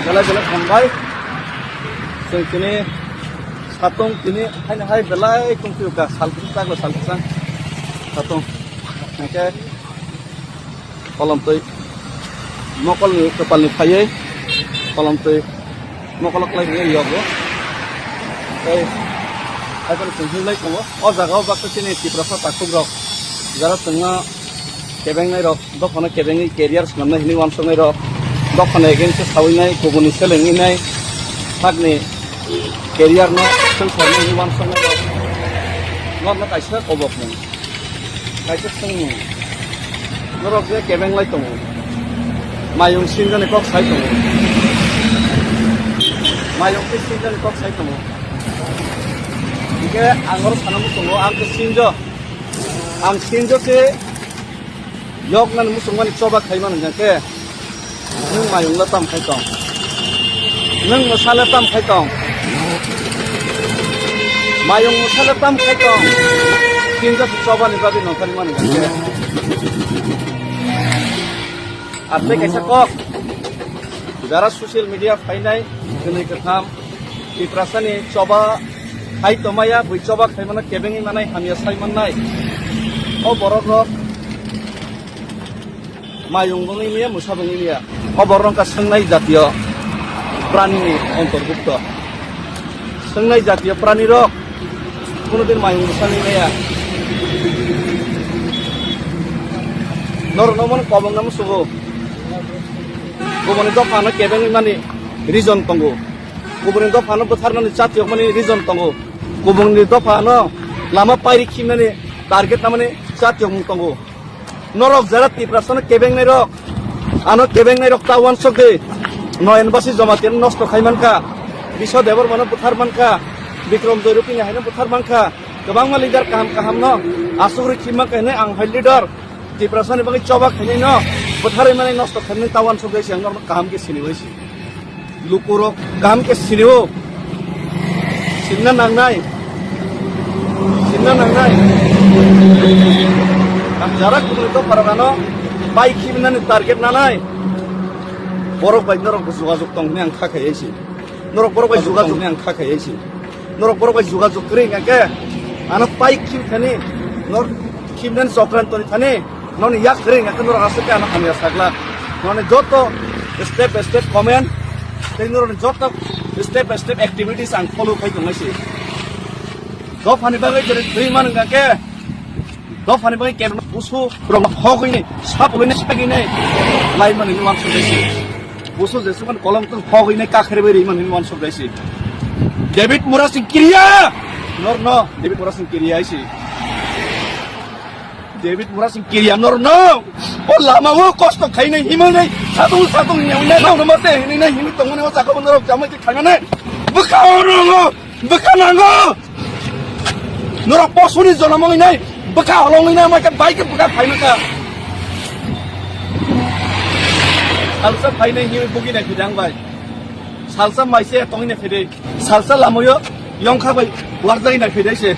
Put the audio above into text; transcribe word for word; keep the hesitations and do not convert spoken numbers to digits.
Belai belai hambai. Chwng tini satung tini haino hai belai tongphio ka sal kwchang sal kwchang satung. Hwnkhe kolomtwi mokolni kwpalni phaiwi kolomtwi mokolo khlai rwui yogo. Tei haiphano chwng hinlai tongo. O jagao baksa chini Tiprasa takhukrok jara chwngno kebengnai rok, dophano kebengwi career swnamnai hinwi uansuknai rok, dophano against o sawi nai, kubuni selengwi nai, sakni career no swngcharnai hinwi uansuknai rok, norno kaisa kobokmung, kaisa swngmung. Norok je kebeng lai tongo, mayung sinjani kok sai tongo, mayung khe sinjani kok sai tongo. Hingke ang oro sana muchungo, ang khe sinjo, ang sinjo se. Yoknani muchungmani choba khaimani hwnkhe, nwng mayungno tam khai tong? Nwng mwsale tam khai tong? Mayung mwsale tam khai tong? Tinjak chobani bagwi nongkhormani hwnkhe. Ar tei kaisa kok, jara social media phainai, kwnwi kwtham, Tiprasani choba khai tongmaya, bui choba khaimano kebengwi manai, hamya sai mannai. O borok rok mayung bangwi maya, mwsa bangwi maya. O borok rok wngkha swngnai jatiyo pranini ontorbukto. Swngnai jatiyo prani rok kuno din mayung mwsani maya. Norok no mano kobong namo sugo. Kubuni dophano kebengwi mani reason tongo. Kubuni dophano bwtharnani chatiyokmani reason tongo. Kubuni dophano lama pairi khimnani target namani chatiyokmung tongo. Norok jara Tiprasano kebengnai rok, ano kebengnai rok ta uansuk di. Noyonbasi Jamatia no nosto khai mankha, Biswa Debbarmano bwthar mankha, Bikram Joy Rupini haino bwthar mankha, kwbangma leader kaham kaham no asugri khim mankha hinwi ang hai leader Tiprasani bagwi choba khainai no bwtharwi mani nosto khainai ta uansuk di, ang norok kaham khe sini bai si. Lukurok kaham khe sinio. Sinna nangnai. Sinna nangnai. Ang jara kubuni dopharok ano bai khibinani target nanai. Borok bai norok bo jogajog tong hwnwi ang kha khai si. Norok borok bai jogajog hwnwi ang kha khai si. Norok borok bai jogajog kwrwi hwnkha khe ano pai khib thani, nor khibnani chokran toni thani. Noni yak kwrwi hwnkha khe norok aswk khe ano hamya sakla. Noni joto step by step comment tei norokni joto step by step activities ang follow khai tongnai se. Dophani bagwi jere thwi man hwnkha khe, dophani bagwi kebengno busu rok hogwi ni, sap hogwi ni, sagwi ni lai mani ni uansuk dai se. Busu jesukhan kolom tong hogwi ni kakhere bai ri mani ni uansuk dai se. David Murasing kiriya! Norno David Murasing kiriya hai se. David Murasing kiriya norno. O lama o kosto khainai himwi nai, satung satung nyawi nai, norno mate hinwi nai, hinwi tongmani o sakao norok jamai khe khainani. Bwkha o norno, bwkha nango. Norok posuni jonom wngwi nai, bwkha holongwi nai, mai khe bai khe bwkha phaima kha. Salsa phainai hinwi bugi nai phidang bai. Salsa mai se tongwi nai phidai. Salsa lamayo yongkha bai warjagwi nai phidai se.